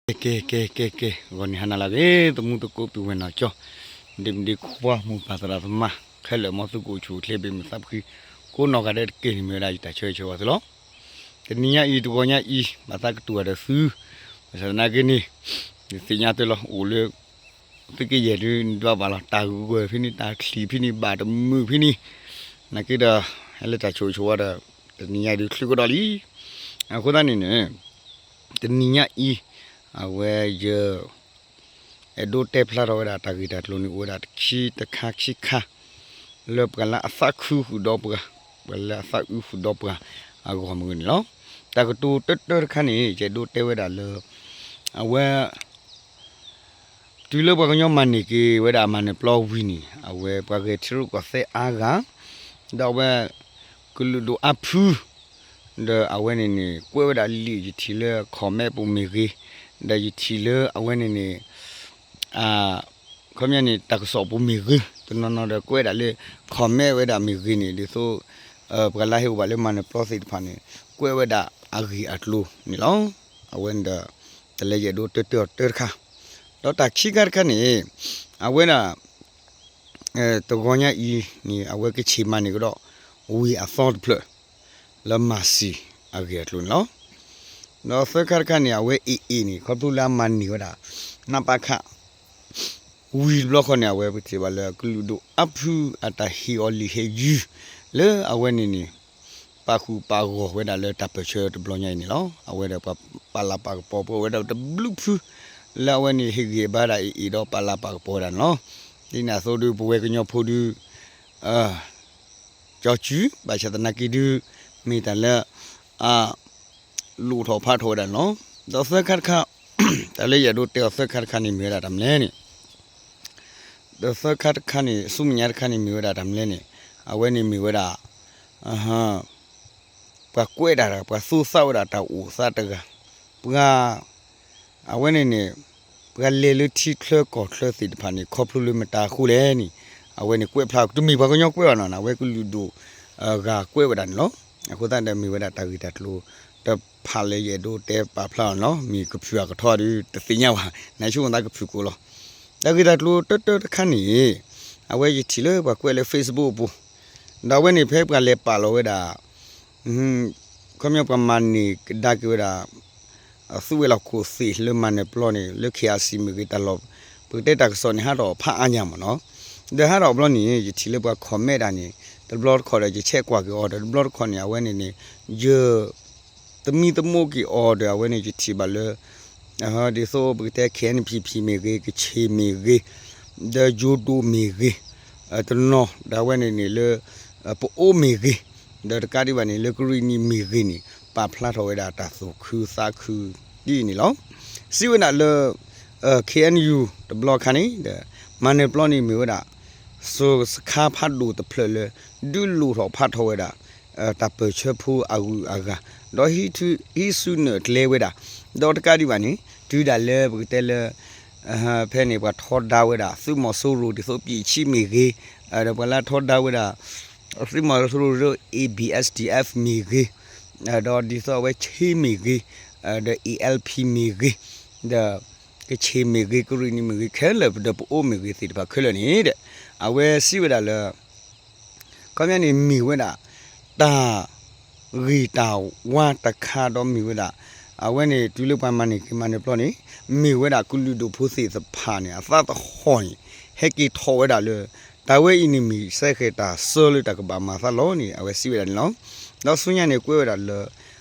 ကဲ ကဲ ကဲ ကဲ ကဲ ဂီၤနံၤဟါနၤလၢအဂ့ၤ သမူသကိးပုၢ်ဝဲၢ်နီၢ်ကၠီ ဒ့မုၣ်ဒ့ခွါ မိၢ်ပၢ်သရၣ်သမါ ခဲလၢာ်မ်သုကအိၣ်ဆူၣ်အိၣ်ချ့ ဘၣ်မုာ်သးဖှံ ကိးနီၢ်ဂၤဒဲးတက့ၢ်န့ၣ် မ့ၢ်ဝဲဒၣ်ယတၢ်ဆၢဂ့ၤဆၢဝါသုလီၤ. တနံၤညါအံၤ တဂီၤညါအံၤ ဘၣ်သးကတိၤတၢ်ဒီးသု ဘၣ်ဆၣ်သနာ်က့န့ၣ် ယသ့ၣ်ညါတ့ၢ်လီၤ အိၣ်လၢ သုးက့ယဲၢ်ဒုး နဒွးဘၣ်လီၤ တၢ်ဂုၤဂွဲၤဖဲန့ၣ် တၢ်ချံၣ်ဖဲန့ၣ် ဘၣ်တမုာ်ဖဲန့ၣ် နာ်က့ဒီး ဟဲလၢတၢ်ဆိၣ်ဂ့ၤဆိၣ်ဝါဒီး တနံၤညါအံၤဒုး ချုးကဒီးလံ. အဃိသတးန့ၣ်န့ၣ် တနံၤညါအံၤ အဝဲယ အဲၣ်ဒိးတဲဖျါထီၣ်ဝဲဒၣ်တၢ်ဂ့ၢ်တၢ်ကျိၤန့ၣ် အိၣ်ဝဲဒၣ်တခံတခါခံခါ လၢပှၤလၢအသးခုဃုာ်ဒီးပှၤ ပှၤလၢအသးအုးဃုာ်ဒီးပှၤအဂီၢ်မ့ၢ်ဂ့ၤန့ၣ်လီၤ. တၢ်ကတိၤတၢတၢတခါန့ၣ် ယအဲၣ်ဒိးတဲဝဲဒၣ်လၢ အဝဲ တုၤလၢပှၤကညီမၤန့ၢ်က့ၤဝဲဒၣ်မၤနၢၤပျီဝံၤန့ၣ် အဝဲပှၤဂဲၤထံရူၢ်ကီၢ်သဲးအါဂၤ ဒီးအဝဲ ကလုာ်ဒိၣ်အါဖု ဒီးအဝဲန့ၣ်န့ၣ် ကွဲးဝဲဒၣ်လံာ်ယထံၣ်လၢ comment ပူၤမ့ၢ်ဂ့ၤ, ဒီးယထံၣ်လၢအဝဲန့ၣ်န့ၣ် ခီပညီန့ၣ် တၢ်ကစီၣ်ပူၤမ့ၢ်ဂ့ၤ, တနီၤနီၤဒီးကွဲးဒၣ်လၢ comment ဝဲဒၣ်မ့ၢ်ဂ့ၤန့ၣ် ဒ်သိး ပှၤလၢဟဲအိၣ်ဘၣ်လၢမၤနၢၤပျီသ့ၣ်တဖၣ်န့ၣ် ကွဲးဝဲဒၣ်အဂ့ၢ်အကျိၤန့ၣ်လီၤ. အဝဲန့ၣ်ဒီး တၢ်လၢယအဲၣ်ဒိးတဲတၢအီၤတၢတခါ, ဒီးတၢ်ခံခါတခါန့ၣ် အဝဲဒၣ် တဂီၤညါအံၤန့ၣ် အဝဲကဆ့ၣ်မၤန့ၢ်ကဒီး ဝ့ၢ်အသီတဖျၢၣ် လၢမၤစံၤအဂ့ၢ်အကျိၤန့ၣ်လီၤ. ဒီးသၢခါတခါန့ၣ် အဝဲ AA န့ၣ် ခီဖျိလၢအမၤန့ၢ်ဝဲဒၣ် နပခ ဝံၤတဘျီဃီန့ၣ် အဝဲပထံၣ်ဘၣ်လၢကလုာ်ဒိၣ်အါဖုအတၢ်ဟ့ၣ်အီၤလံာ်ဟ့ၣ်ယုၢ် လၢအဝဲန့ၣ်န့ၣ် ပာ်ဃုာ်ပာ်ဂီၢ်ဝဲဒၣ်လၢတၢ်ပၢၢ်ဆၢတဘျီညါအံၤန့ၣ်လီၤ. အဝဲဒီးပှၤပာ်လၤပာ်ကပီၤပှၤဝဲဒၣ်တဘျုးဖု လၢအဝဲန့ၣ်ဟ့ၣ်ဂံၢ်ဘါဒၣ် AA ဒီးပာ်လၤပာ်ကပီၤဝဲဒၣ်န့ၣ်လီၤ. ဒ်န့ၣ်အသိးဒီး ပဝဲကညီဖိဒီး ကၠီစု ဘၣ်ဆၣ်သနာ်က့ဒုး မ့ၢ်တၢ်လၢ အ လိၣ်ထီၣ်ဖးထီၣ်ဝဲဒၣ်န့ၣ်လီၤ. ဒီးသၢခါတခါ တၢ်လၢယအဲၣ်ဒိးတဲအီၤသၢခါတခါန့ၣ် မ့ၢ်ဝဲဒၣ်တၢ်မနုၤလဲၣ်န့ၣ်, ဒီးသၢခါတခါန့ၣ် ဆူမဲာ်ညါတခါန့ၣ် မ့ၢ်ဝဲဒၣ်တၢ်မနုၤလဲၣ်န့ၣ်, အဝဲန့ၣ်မ့ၢ်ဝဲဒၣ် ပှၤကွဲးဒၣ် ပှၤသူသးဝဲဒၣ်တၢ်အိၣ်သးတဂၤ, ပှၤ အဝဲန့ၣ်န့ၣ် ပှၤလဲၤလၢထံချၢကီၢ်ချၢသ့ၣ်တဖၣ်န့ၣ် ခီဖျိလၢမတၤအဃိလဲၣ်န့ၣ် အဝဲန့ၣ်ကွဲးဖျါ တမ့ၢ်ပှၤကညီကွဲးဘၣ်နီၤ အဝဲကလုာ်ဒိၣ် ဂၤကွဲးဝဲဒၣ်န့ၣ်လီၤ. အဃိသတးဒီးမ့ၢ်ဝဲဒၣ်တၢ်ဂ့ၢ်တၢ်ကျိၤ တဖၣ်လၢယအဲၣ်ဒိးတဲပာ်ဖျါအီၤန့ၣ်လီၤ. မ့ၢ်ကဖုးအကထီဒီး တသ့ၣ်ညါဘၣ် နဆိကမိၣ်သးကဖုးကိးလီၤ. တၢ်ဂ့ၢ်တၢ်ကျိၤတၢတၢတခါန့ၣ် အဝဲယထံၣ်လၢပှၤကွဲးလၢ Facebook အပူၤ, ဒီးအဝဲန့ၣ်ဖဲပှၤလဲၤပာ်လီၤဝဲဒၣ် ခီပညီပှၤမၤန့ၢ်ကဒါက့ၤဝဲဒၣ် သုးဝဲၤလီၢ်ခိၣ်သ့ၣ်လၢမၤနၢၤပျီန့ၣ် လၢ KIC မ့ၢ်ဂ့ၤတၢ်လီၢ် ပကတဲတၢ်ကစီၣ်န့ၣ် ဟးထီၣ်ဖးအါညါမ့ၢ်နီၤ, ဒီးဟးထီၣ်ဘျီန့ၣ် ယထံၣ်လၢပှၤ comment ဒၣ်န့ၣ် တဘျီတခီၣ်ဒီး ယဆဲးကွၢ်က့ၤအီၤဒီး တဘျီတခီၣ်န့ၣ် အဝဲန့ၣ်န့ၣ် ယ သမံသမိးက့ၤအီၤဒီး အဝဲန့ၣ်ယထံၣ်ဘၣ်လၢ ဒ်သိးပကတဲ KNPP မ့ၢ်ဂ့ၤ, ကချ့ၣ်မ့ၢ်ဂ့ၤ, ဒီးယိၤဒိၣ်မ့ၢ်ဂ့ၤ, တနီၤဒီးအဝဲန့ၣ်န့ၣ်လၢ ပအိၣ်မ့ၢ်ဂ့ၤ, ဒီးတကးဒံးဘၣ်န့ၣ် လၢကရံၣ်နံၣ်မ့ၢ်ဂ့ၤန့ၣ် ပာ်ဖျါထီၣ်ဝဲဒၣ်တၢ်သူၣ်ခုသးခုဒ်အံၤန့ၣ်လီၤ. စံးဝဲဒၣ်လၢ KNU တဘျီခါန့ၣ်ဒီး မၤနၢၤပျီန့ၣ်မ့ၢ်ဝဲဒၣ် စခါဖးဒိၣ်တဖျၢၣ်လၢ ဒုးလိၣ်ထီၣ်ဖးထီၣ်ဝဲဒၣ် တၢ်ပၢၢ်ဆၢဖိအဂုၤအဂၤ, ဒီးဟံးစုနဲၣ်ကျဲဝဲဒၣ်, ဒီးတကးဒံးဘၣ်န့ၣ် တုၤဒၣ်လၢပကတဲလၢ ဖဲန့ၣ်ပှၤထီဒါဝဲဒၣ် သုးမီၤစိရိၤဒ်သိး ပျံးဆံမ့ၢ်ဂ့ၤ, ဒီးပှၤလၢထီဒါဝဲဒၣ် သုးမီၤစိရိၤလၢ A B S D F မ့ၢ်ဂ့ၤ, ဒီးဒ်သိးအဝဲချ့ၣ်မ့ၢ်ဂ့ၤ, ဒီး A L P မ့ၢ်ဂ့ၤ, ဒီးကချ့ၣ်မ့ၢ်ဂ့ၤ, ကရံၣ်နံၣ်မ့ၢ်ဂ့ၤ, ခဲလၢာ်ဒီးပအိၣ်မ့ၢ်ဂ့ၤသ့ၣ်တဖၣ်ခဲလၢာ်န့ၣ်ဒီး အဝဲစံးဝဲဒၣ်လၢ ခီပညီန့ၣ်မ့ၢ်ဝဲဒၣ် တၢ် ဂ့ၤတၢ်ဝါတခါဒီးမ့ၢ်ဝဲဒၣ် အဝဲန့ၣ်တုၤလၢပှၤမၤန့ၢ်က့ၤမၤနၢၤပျီန့ၣ် မ့ၢ်ဝဲဒၣ်ကလုာ်ဒိၣ်ဖိသ့ၣ်တဖၣ်န့ၣ် အသးသဟီၣ်န့ၣ် ဟဲက့ၤထီၣ်ဝဲဒၣ်လၢ တၢ်ဝဲအံၤန့ၣ်မ့ၢ်စဲဃဲၤတၢ်ဆၢလၢတၢ်ကဘၣ်မၤသးလီၤန့ၣ် အဝဲစံးဝဲဒၣ်န့ၣ်လီၤ. ဒီးဆူညါန့ၣ်ကွဲးဝဲဒၣ်လၢ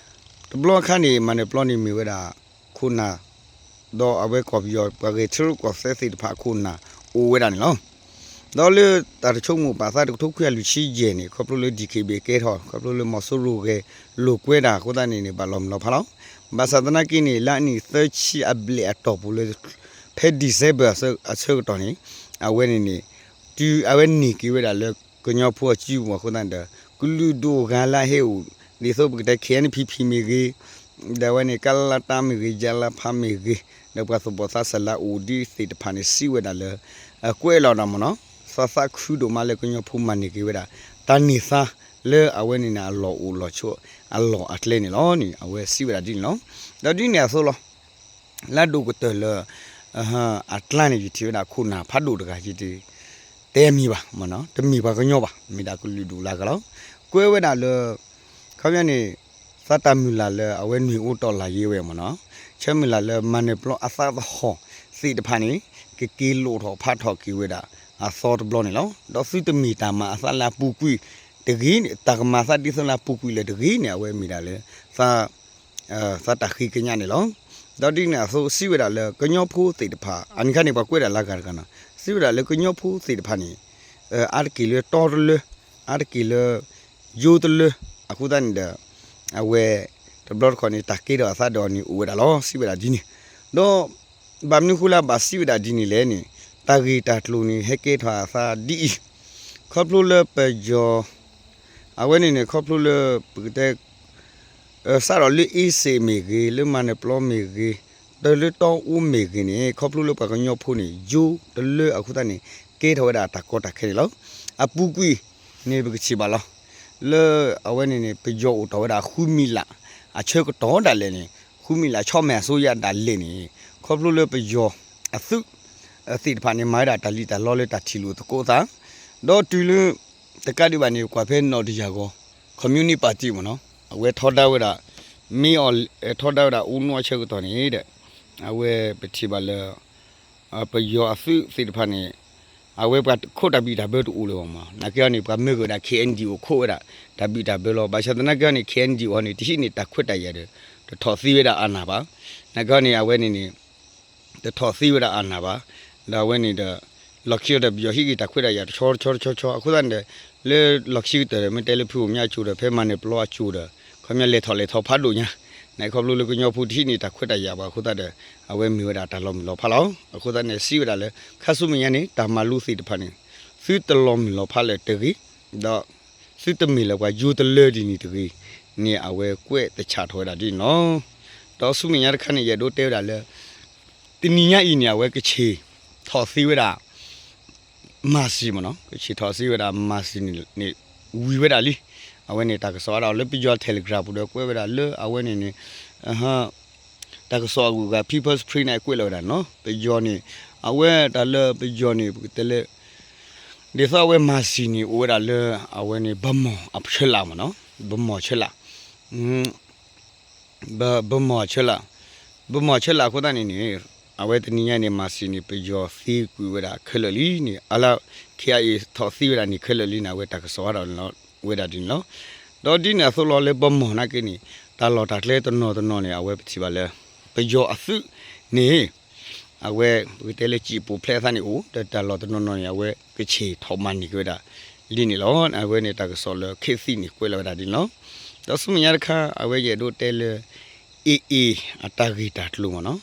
တဘျီအခါန့ၣ် မၤနၢၤပျီန့ၣ်မ့ၢ်ဝဲဒၣ် ခိၣ်နၢ် ဒီးအဝဲကီၢ်ပယီၤပှၤဂဲၤထံရူၢ်ကီၢ်သဲးသ့ၣ်တဖၣ်အခိၣ်နၢ်အိၣ်ဝဲဒၣ်န့ၣ်လီၤ. ဒီးလၢတၢ်တဆိကမိၣ်ပာ်သးတကထိခွံကယၤလွံၢ်ဆံယဲၢ်န့ၣ် ခီဖျိလၢ DKBA ကဲထီၣ် ခီဖျိလၢမီၤစိရိၤဂဲၤလိာ်ကွဲတၢ်အဃိသတးန့ၣ်န့ၣ် ဘၣ်လီၤမုၢ်လီၤဖးလီၤ. ဘၣ်ဆၣ်သနာ်က့န့ၣ် လၢအနံၣ်သၢဆံအဘျဲၣ်အတီၢ်ပူၤလၢ ဖဲ December အဆၢကတီၢ်န့ၣ် အဝဲန့ၣ်န့ၣ် တုၤအဝဲန့ၢ်က့ၤဝဲဒၣ်လၢကညီဖိအစုပူၤအဃိသတးန့ၣ်ဒီး ကလုာ်ဒိၣ်ဂၤလၢအဟဲအိၣ် ဒ်သိးပကတဲ KNPP မ့ၢ်ဂ့ၤ, ဒီးအဝဲန့ၣ် ကလတၢ်မ့ၢ်ဂ့ၤ, ယလဖးမ့ၢ်ဂ့ၤ, ဒီးပှၤသူၣ်ဘီၣ်သးစၢ်လၢအအိၣ်ဒ်သ့ၣ်တဖၣ်န့ၣ် စံးဝဲဒၣ်လၢ ကွဲးလီၤဒၣ်မ့ၢ်နီၤ သးသးခုဒိၣ်မးလၢကညီဖိမၤန့ၢ်က့ၤဝဲဒၣ် တၢ်န့ၢ်သါလၢအဝဲန့ၣ်န့ၣ် အလီၢ်အိၣ်လီၢ်ဆိး အလီၢ်အကျဲန့ၣ်လီၤန့ၣ် အဝဲစံးဝဲဒၣ်ဒ်န့ၣ်လီၤ. ဒီးဒ်န့ၣ်အသိးလီၤ. လၢအဒိၣ်ကတၢၢ်လၢ အကျါန့ၣ် ယထံၣ်ဝဲဒၣ်ခိၣ်နၢ်ဖးဒိၣ်တဂၤ ယတတဲမံၤဘၣ်မ့ၢ်နီၤ, တမ့ၢ်ပှၤကညီဘၣ်, မ့ၢ်ဒၣ်ကလုာ်ဒူၣ်လၢအဂၤလီၤ. ကွဲးဝဲဒၣ်လၢ ခီပညီန့ၣ် သးတၢ်မုၢ်လၢ်လၢအဝဲနွံအိၣ်တီၢ်လၢ်ယ့ဝဲမ့ၢ်နီၤ, ဆၢမုၢ်လၢ်လၢမၤနၢၤပျီအသးသဟီၣ်သ့ၣ်တဖၣ်န့ၣ် ကက့ၤလိာ်ထီၣ်ဖးထီၣ်က့ၤဝဲဒၣ်အသီတဘျီန့ၣ်လီၤ. ဒီးသုတမ့ၢ်တၢ်မၤအသးလၢအပူၤကွံာ်တဂ့ၤန့ၣ်, တၢ်ကမၤအသးဒ်သိးလၢအပူၤကွံာ်လၢတဂ့ၤန့ၣ် အဝဲမ့ၢ်ဒၣ်လၢ သး သးတၢ်ဃ့ကညးန့ၣ်လီၤ. ဒီးဒ်န့ၣ်အသိးစံးဝဲဒၣ်လၢကညီဖိသ့ၣ်တဖၣ် အန့ၣ်ခါန့ၣ် ပှၤကွဲးဒၣ်လၢအဂၤတဂၤနီၤ, စံးဝဲဒၣ်လၢကညီဖိသ့ၣ်တဖၣ်န့ၣ် အါတက့ၢ်လၢတီတလၢ, အါတက့ၢ်လၢယိတလၢ, အဃိသတးန့ၣ်ဒီး အဝဲ တဘျီတခီၣ်န့ၣ် တၢ်ကဲထီၣ်အသးဒီးအီၤန့ၣ်အိၣ်ဝဲဒၣ်လီၤ စံးဝဲဒၣ်ဒ်န့ၣ်. ဒီး ဘၣ်မနုၤဃိလၢအဘၣ်စံးဝဲဒၣ်ဒ်န့ၣ်လဲၣ်န့ၣ်, တၢ်ဂ့ၢ်တၢ်ကျိၤန့ၣ် ဟဲကဲထီၣ်အသးဒ်အံၤ, ခီဖျိလၢပယီၤ အဝဲန့ၣ်န့ၣ် ခီဖျိလၢ ပကတဲ စးထီၣ်လၢအ့စ့းမ့ၢ်ဂ့ၤ, လၢမၤနၢၤပျီမ့ၢ်ဂ့ၤ, တၢ်လၢတီအူမ့ၢ်ဂ့ၤန့ၣ် ခီဖျိလၢပှၤကညီဖိန့ၣ် ယိတလၢအဃိသတးန့ၣ် ကဲထီၣ်ဝဲဒၣ်တၢ်ကီတၢ်ခဲန့ၣ်လီၤ. အပူၤကွံာ်န့ၣ် ပကထံၣ်ဘၣ်လီၤ. လၢအဝဲန့ၣ်န့ၣ် ပယီၤအိၣ်တီၢ်ဝဲဒၣ်ဃုမံၤလၢ် အဆၢကတီၢ်ဒၣ်လဲာ်န့ၣ်, ဃုမံၤလၢ်ဆီမဲာ်အစိယၤဒၣ်လဲာ်န့ၣ်, ခီဖျိလၢပယီၤအသုးသ့ၣ်တဖၣ်န့ၣ် မၤဝဲဒၣ်တၢ်လံၣ်တၢ်လီလၢတၢ်ထံၣ်လိာ်သကိးသး, ဒီးတုၤလၢ တကးဒံးဘၣ်န့ၣ် ကွၢ်ဖဲနီၣ်တယၢ်ဂီၤ communist party မ့ၢ်နီၤ, အဝဲထီဒါဝဲဒၣ် မ့ၢ်အီၤ ထီဒါဝဲဒၣ်အိၣ်နီၢ်အဆၢကတီၢ်န့ၣ်ဒီး အဝဲပထံၣ်ဘၣ်လၢ ပယီၤအသုးသ့ၣ်တဖၣ်န့ၣ် အဝဲပှၤခိးတၢ်ဘံၣ်တၢ်ဘၢတအိၣ်လၢၤဘၣ်မး, နာ်က့အီၤန့ၣ် ပှၤမၢကၢၢ်ဝဲဒၣ် KNDO အိၣ်ခိးဝဲဒၣ် တၢ်ဘံၣ်တၢ်ဘၢလီၤ. ဘၣ်ဆၣ်သနာ်က့အီၤန့ၣ် KNDO အီၤန့ၣ် တဟံးန့ၢ်တၢ်ခွဲးတၢ်ယာ်ဒီး တထီၣ်သံဝဲဒၣ်အနၢ်ဘၣ်. နာ်က့အီၤန့ၣ် အဝဲန့ၣ်န့ၣ် တထီၣ်သံဝဲဒၣ်အနၢ်ဘၣ်. ဒီးအဝဲန့ၣ်ဒီး လီၢ်ခံကတၢၢ်ပယီၤဟံးက့ၤတၢ်ခွဲးတၢ်ယာ်တဆီတဆီတဆီတဆီ အဃိသတးန့ၣ်ဒီး လၢလီၢ်ခံကတၢၢ်ဒီး မ့ၢ်တဲလၢဖုအိၣ်မၠါအစိၤဒီး ဖဲမၤနၢၤပျီအစိၤဒီး ခီပညီလဲၤထီၣ်လဲၤထီဖးဒိၣ်ညါ, နာ်က့ခီဖျိလၢကညီဖိတဟံးန့ၢ်တၢ်ခွဲးတၢ်ယာ်ဘၣ်အဃိသတးဒီး အဝဲမ့ၢ်ဝဲဒၣ်တၢ်လီၤမုၢ်လီၤဖးလီၤ. အဃိသတးန့ၣ် စံးဝဲဒၣ်လၢ ခါဆူမဲာ်ညါန့ၣ် တၢ်မၤလိသ့ၣ်တဖၣ်န့ၣ် သုတလီၤမုၢ်လီၤဖးလၢၤတဂ့ၤ, ဒီး သုတမ့ၢ်လၢပှၤယိတလၢဒ်န့ၣ်တဂ့ၤန့ၣ် အဝဲကွဲးတဆၣ်ထီၣ်ဝဲဒၣ်ဒ်န့ၣ်လီၤ. ဒီးဆူမဲာ်ညါတခါန့ၣ် ယအဲၣ်ဒိးတဲဝဲဒၣ်လၢ တနံၤညါအံၤန့ၣ် အဝဲကဆ့ၣ်ထီၣ်သံဝဲဒၣ် မၤစံၤမ့ၢ်နီၤ, ကဆ့ၣ်ထီၣ်သံဝဲဒၣ်မၤစံၤန့ၣ် ဝံၤဝဲဒၣ်လံ. အဝဲန့ၣ်တၢ်ကစီၣ်အါဒၣ်လၢပယီၤ Telegram ပူၤဒီးကွဲးဝဲဒၣ်လၢအဝဲန့ၣ်န့ၣ် တၢ်ကစီၣ်အဂုၤအဂၤ People's Spring န့ၣ် ကွဲးလီၤဝဲဒၣ်နီၤ, ပယီၤန့ၣ် အဝဲတၢ်လၢပယီၤန့ၣ် ပကတဲလၢ ဒ်သိးအဝဲမၤစံၤန့ၣ် အိၣ်ဝဲဒၣ်လၢ အဝဲန့ၣ် ဗန်းမော်အဆၢလာ်မ့ၢ်နီၤ, ဗန်းမော်အဆၢလာ် ဗန်းမော်အဆၢလာ်, ဗန်းမော်အဆၢလာ်အဃိသတးန့ၣ်န့ၣ် အဝဲတနံၤညါန့ၣ် မၤစံၤန့ၣ် ပယီၤသံကွံာ်ဝဲဒၣ်ခဲလၢာ်လံန့ၣ် အလၢ KIA ထီၣ်သံဝဲဒၣ်န့ၣ်ခဲလၢာ်လံန့ၣ် အဝဲတၢ်ကစီၣ်အါထီၣ်ဝဲဒၣ်ဒ်န့ၣ်လီၤ. ဒီးဒ်န့ၣ်အသိးလီၤလၢ ဗန်းမော် နာ်က့န့ၣ် တၢ်လီၢ်တၢ်ကျဲတနီၤတနီၤန့ၣ် အဝဲပထံၣ်ဘၣ်လၢ ပယီၤအသုးန့ၣ် အဝဲပကတဲလၢစံာ်ပူၤဖျဲးအသးန့ၣ်အိၣ် ဒီးတၢ်လီၢ်တနီၤနီၤန့ၣ် အဝဲကဆ့ၣ်ထီၣ်မၤန့ၢ်က့ၤဝဲဒၣ်လံန့ၣ်လီၤ. အဝဲန့ၣ်တၢ်ကစီၣ်လၢ ခေတ်သစ် န့ၣ် ကွဲးလီၤဝဲဒၣ်ဒ်န့ၣ်လီၤ. ဒီးဆူမဲာ်ညါတခါ အဝဲယအဲၣ်ဒိးတဲလၢ AA အတၢ်ဂ့ၢ်တၢ်ကျိၤမ့ၢ်နီၤ,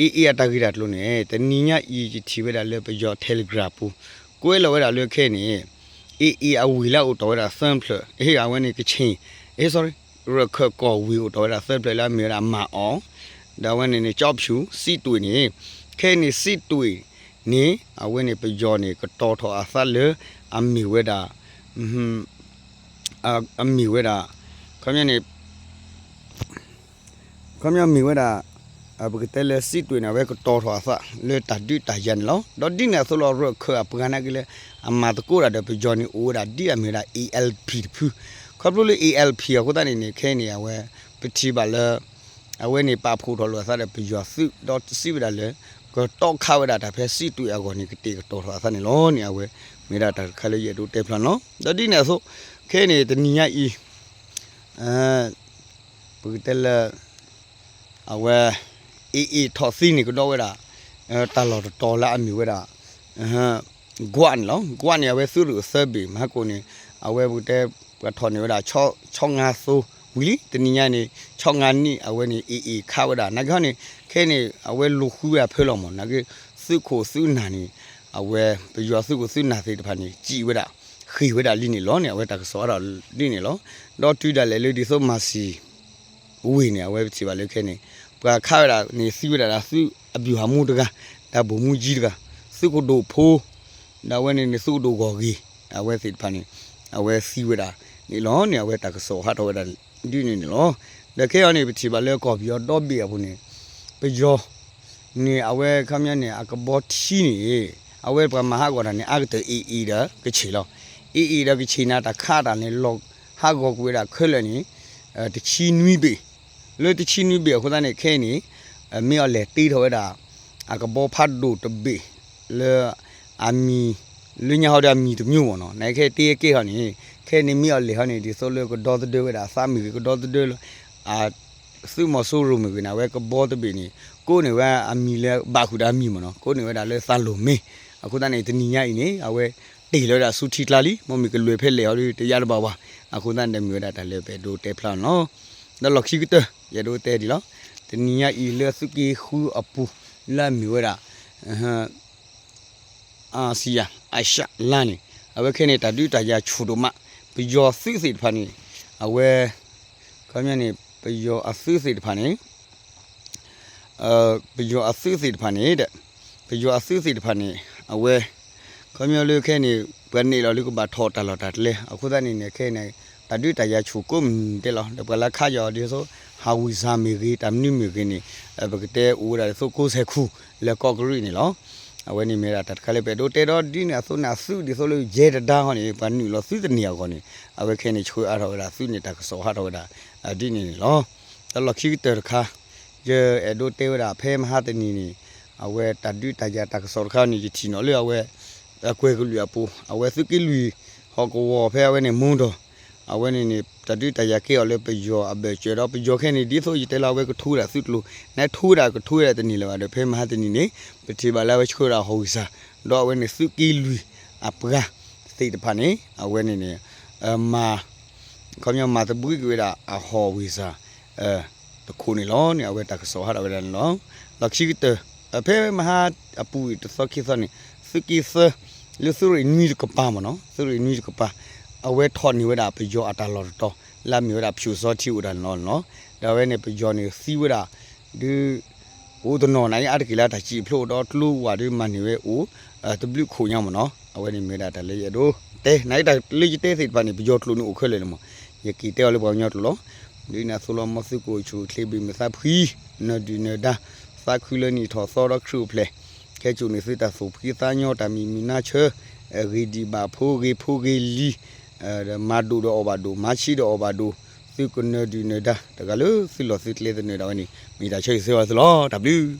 AA အတၢ်ဂ့ၢ်တၢ်ကျိၤန့ၣ် တနံၤညါအံၤယထံၣ်ဝဲဒၣ်လၢပယီၤ Telegram ပူၤ ကွဲးလီၤဝဲဒၣ်လၢခဲအံၤန့ၣ် AA အဝ့ၢ်လၢအအိၣ်တီၢ်ဝဲဒၣ်သၢဖျၢၣ် အဝဲန့ၣ်ကဆ့ၣ် sorry ရခၢၣ်ကီၢ်ဝ့ၢ်အိၣ်တီၢ်ဝဲဒၣ်သၢဖျၢၣ်လၢအမ့ၢ်ဝဲဒၣ်မၤအီၣ် ဒီးအဝဲန့ၣ်န့ၣ် ကျောက်ဖြူ စစ်တွေ န့ၣ် ခဲအံၤန့ၣ် စစ်တွေ န့ၣ် အဝဲန့ၣ်ပယီၤန့ၣ် ကတီၤထီၣ်အသးလၢ အမ့ၢ်ဝဲဒၣ် အမ့ၢ်ဝဲဒၣ် ခီပညီန့ၣ် ခီပညီမ့ၢ်ဝဲဒၣ် ပကတဲလၢ စစ်တွေ န့ၣ် အဝဲကတီၤထီၣ်အသးလၢတၢ်ဒုးတၢ်ယၤန့ၣ်လီၤ. ဒီးဒ်န့ၣ်အသိးလီၤ ရခၢၣ်အပှၤနာ်က့လၢ အမၤသကိးတၢ်ဒီးပယီၤန့ၣ် အိၣ်ဝဲဒၣ်ဒ်အမ့ၢ်ဝဲဒၣ် ALP တဖု ခီဖျိလၢ ALP အဃိသတးန့ၣ်န့ၣ် ခဲအံၤန့ၣ် အဝဲ ပထံၣ်ဘၣ်လၢ အဝဲန့ၣ် ပာ်ဖှိၣ်ထီၣ်လိာ်အသးဒီးပယီၤသုး ဒီးစံးဝဲဒၣ်လၢ ကတီခးဝဲဒၣ်တၢ်ဖဲ စစ်တွေ အဂီၢ်န့ၣ် ကတဲာ်ကတီၤထီၣ်အသးန့ၣ်လီၤန့ၣ် အဝဲ မ့ၢ်ဝဲဒၣ်တၢ်တခါလၢယအဲၣ်ဒိးတဲဖျါန့ၣ်လီၤ. ဒီးဒ်န့ၣ်အသိး ခဲအံၤန့ၣ် တနံၤညါအံၤ ပကတဲလၢ အဝဲ AA ထီၣ်သံန့ၣ်ကဒီးဝဲဒၣ် တၢ်လီၢ်တတီၤလၢအမ့ၢ်ဝဲဒၣ် ကွးန့ၣ်လီၤ. ကွးန့ၣ် အဝဲသုးရူးသၢဘ့ၣ် မဟါကိၣ်န့ၣ် အဝဲပကတဲ ပှၤထီၣ်န့ၢ်ဝဲဒၣ် ဆီငါသိဝံၤလံ တနံၤညါန့ၣ် ဆီငါနံၣ် အဝဲန့ၣ် AA ခးဝဲဒၣ် နာ်က့ဟီန့ၣ် ခဲအံၤန့ၣ် အဝဲလူၤဃုဝဲဒၣ်ဖဲလီၤမး နာ်က့ သုးခိၣ်သုးနၢ်န့ၣ် အဝဲ ပယီၤသုးခိၣ်သုးနၢ်သ့ၣ်တဖၣ်န့ၣ် စံးဝဲဒၣ် ဃ့ၢ်ဝဲဒၣ်လံန့ၣ်လီၤန့ၣ် အဝဲတၢ်ကစီၣ်အါထီၣ်ဒ်န့ၣ်လီၤ. ဒီးတုၤဒၣ်လဲာ်လၢဒ်သိးမၤစံၤ ဝ့ၢ်န့ၣ် အဝဲပထံၣ်ဘၣ်လၢခဲအံၤန့ၣ် ပှၤခးဝဲဒၣ်န့ၣ် သံဝဲဒၣ်ဒီးသုးအဘူၣ်ဟးမူတဂၤ တၢ်ဘိၣ်မူကၠံတဂၤ သုးခိၣ်ဒိၣ်ဖိ ဒီးအဝဲန့ၣ်န့ၣ် သုးခိၣ်ဒိၣ်ဂီၢ်ဂ့ၤ အဝဲသ့ၣ်တဖၣ်န့ၣ် အဝဲသံဝဲဒၣ်န့ၣ်လီၤန့ၣ် အဝဲတၢ်ကစီၣ်ဟးထီၣ်ဝဲဒၣ်ဒ်န့ၣ်န့ၣ်လီၤ. ဒီးခဲအံၤန့ၣ် ပထံၣ်ဘၣ်လၢကီၢ်ပယီၤဒီဘ့ၣ်အပူၤန့ၣ် ပယီၤ န့ၣ် အဝဲခီပညီန့ၣ် အကဘီထံန့ၣ် အဝဲပှၤမၤဟးဂီၤတၢ်န့ၣ် အါကတၢၢ် AA ဒီးကချ့ၣ်လီၤ. AA ဒီးကချ့ၣ်န့ၣ် တၢ်ခးတၢ်န့ၣ် လီၤဟးဂီၤကွံာ်ဝဲဒၣ်ခဲလၢာ်န့ၣ် တဆံနွံဘ့ၣ်, လၢတဆံနွံဘ့ၣ်အဃိသတးန့ၣ် ခဲအံၤန့ၣ် မ့ၢ်အီၤလဲၤတ့ထီၣ်ဝဲဒၣ် အကဘီဖးဒိၣ်တဘ့ၣ် လၢအမံၤ လၢညါဟီဒီးအမံၤတမျိုးမ့ၢ်နီၤ, နခဲတ့ကဲထီၣ်န့ၣ် ခဲအံၤန့ၣ်မ့ၢ်အီၤလဲၤဟီန့ၣ် ဒ်သိးလၢကဒီသဒၢဝဲဒၣ်သးမ့ၢ်ဂ့ၤ ကဒီသဒၢလၢ အသုးမီၤစိရိၤမ့ၢ်ဂ့ၤန့ၣ် အဝဲကဘီတဘ့ၣ်န့ၣ် ကိးန့ၢ်ဝဲအမံၤလၢဘၣ်ဃုာ်ဒီးအမံၤမ့ၢ်နီၤ, ကိးန့ၢ်ဝဲဒၣ်လၢသးလိၣ်မ့ၢ်, အဃိသတးန့ၣ် တနံၤညါအံၤန့ၣ် အဝဲတ့ၢ်လီၤဝဲဒၣ်ဆူထံကျါလံ, မ့မ့ၢ်ကလဲၤဖဲလဲၣ်ဟီဒီးတယါတဘၣ်ဘၣ်, အဃိသတးန့ၣ် မ့ၢ်ဝဲဒၣ်တၢ်လၢပအဲၣ်ဒိးတဲဖျါန့ၣ်လီၤ. ဒီးလီၢ်ခံကတၢၢ် ယအဲၣ်ဒိးတဲဒ်လီၤ, တနံၤညါအံၤလၢသုးက့ဃုအပူၤ လၢအမ့ၢ်ဝဲဒၣ် အါစံယါ အၤရှးလါန့ၣ် အဝဲခဲန့ၣ် တၢ်ဒုးတၢ်ယၤဆူၣ်ဒိၣ်မး, ပယီၤသုးသ့ၣ်တဖၣ်န့ၣ် အဝဲ ခီပညီန့ၣ် ပယီၤအသုးသ့ၣ်တဖၣ်န့ၣ် ပယီၤအသုးသ့ၣ်တဖၣ်န့ၣ်ဒီး ပယီၤအသုးသ့ၣ်တဖၣ်န့ၣ် အဝဲ ခီပညီလၢခဲန့ၣ် ပှၤနဲၣ်လီၤလၢကဘၣ်ထီၣ်တၢ်လီၢ်တၢ်ကျဲ အဃိသတးန့ၣ်န့ၣ် ခဲန့ၣ် တၢ်ဒုးတၢ်ယၤဆူၣ်ကိးမုၢ်နံၤဒဲးလီၤ. ဒီးပှၤလၢခးယီၤဒ်သိး ဟးဝံၣ်စၢ်မ့ၢ်ဂ့ၤ တၢ်မနုၤမ့ၢ်ဂ့ၤန့ၣ် ပကတဲအိၣ်ဝဲဒၣ်ဒ်သိးကိးဆဲးခူ လၢကီၢ်ကရံၣ်န့ၣ်လီၤ. အဝဲန့ၣ်မ့ၢ်ဝဲဒၣ်တၢ်တခါလၢပအဲၣ်ဒိးတဲဒီး ဒ်န့ၣ်အသိးန့ၣ်အသုးဒ်သိးလၢယဲတဒါဟီန့ၣ် ပှၤနုာ်လီၤသုးတန့ၢ်အဂီၢ်န့ၣ် အဝဲခဲန့ၣ်ဆှၢအါထီၣ်ဝဲဒၣ်သုးန့ၣ် တၢ်ကစီၣ်ဟးထီၣ်ဝဲဒၣ် ဒ်န့ၣ်န့ၣ်လီၤ. ဒီးလီၢ်ခံကတၢၢ်တခါ ယအဲၣ်ဒိးတဲဝဲဒၣ်ဖဲမဟါတနံၤန့ၣ် အဝဲတၢ်ဒုးတၢ်ယၤတၢ်ကစီၣ်တခါန့ၣ် ယထံၣ်နီၣ်လၢအဝဲ အကွဲၤကလုာ်အပူၤ အဝဲသုးက့လွံၢ် ဟီၣ်ကဝီၤဖဲအဝဲန့ၣ်မူဒီး အဝဲန့ၣ်န့ၣ် တၢ်ဒုးတၢ်ယၤကဲအီၤလၢပယီၤအဘၢၣ်စၢၤဒီး ပယီၤခဲန့ၣ် ဒ်သိးယတဲလီၤအဝဲကထိဝဲဒၣ်သုးကျိၤ နထိဝဲဒၣ်ကထိဝဲဒၣ်တန့ၢ်လၢၤဘၣ်ဒီး ဖဲမဟါတနံၤန့ၣ် ပထံၣ်ဘၣ်လၢအဝဲဆှၢဝဲဒၣ်ဟီၣ်ဝံၣ်စၢ် ဒီးအဝဲန့ၣ်သုးက့လွံၢ်အပှၤသ့ၣ်တဖၣ်န့ၣ် အဝဲန့ၣ်န့ၣ် မၤ ခီပညီမၤသဘှံးက့ၤဝဲဒၣ်အဟီၣ်ဝံၣ်စၢ် တခိၣ်န့ၣ်လီၤန့ၣ် အဝဲတၢ်ကစီၣ်ဟးထီၣ်ဝဲဒၣ်န့ၣ်လီၤ. လီၢ်ခံကတၢၢ် ဖဲမဟါအပူၤအံၤတသီခံသီန့ၣ် သုးက့သၢ လၢသုးရ့ၣ်နွံတကပၤမ့ၢ်နီၤ သုးရ့ၣ်နွံတကပၤ အဝဲထီၣ်န့ၢ်ဝဲဒၣ်ပယီၤအတၢ်လီၢ်တတီၤ လၢအမ့ၢ်ဝဲဒၣ်ဖၠိၣ်စီထံအိၣ်တၢ်န့ၣ်လီၤန့ၣ်လီၤ. ဒီးအဝဲန့ၣ်ပယီၤန့ၣ်သံဝဲဒၣ် ဒုး အိၣ်တနီၤနၤအံၤအါတက့ၢ်လၢတၢ်စံးဖျိးဒီးကျိဝဲဒၣ်ဒုးမၤန့ၢ်ဝဲအိၣ် တဘျုးခိၣ်ညါမ့ၢ်နီၤ အဝဲန့ၣ်မ့ၢ်ဝဲဒၣ်တၢ်လၢယအဲၣ်ဒိးတဲ နၤအံၤတၢ်လၢယတဲသ့ၣ်တဖၣ်န့ၣ် ပယီၤကျိာ်န့ၣ်အိၣ်ခဲလၢာ်လၢမ့ၢ် ယက့ၤတဲအီၤလၢပှၤကညီကျိာ်လီၤ. ဒ်န့ၣ်အသိးလီၤ မ်သုကအိၣ်ဆူၣ်အိၣ်ချ့ဘၣ်မုာ်သးဖှံ နၢၤဒုၣ်နၢၤဒါ သးခုလၢနံၣ်ထီၣ်သီဒီးခရံာ်အိၣ်ဖျဲၣ် ခဲကိာ်န့ၣ်သုတၢ်သူၣ်ဖှံသးညီတၢ်မံၤမုာ်နါဆၢ ဂ့ၤဒံးဘၣ်ဖိဂ့ၤဖိဂ့ၤလံ မၤဒိၣ်ဒီးအီၣ်ဘၣ်ဒိၣ် မၤဆံးဒီးအီၣ်ဘၣ်ဒိၣ် သုကနၢၤဒုၣ်နၢၤဒါ တဂၤလၢသုလီၢ်သုကျဲသနၢၤဒၣ်ဝဲန့ၣ် မ့ၢ်တၢ်ဆၢဂ့ၤဆၢဝါသုလီၤ တၢ်ဘျုး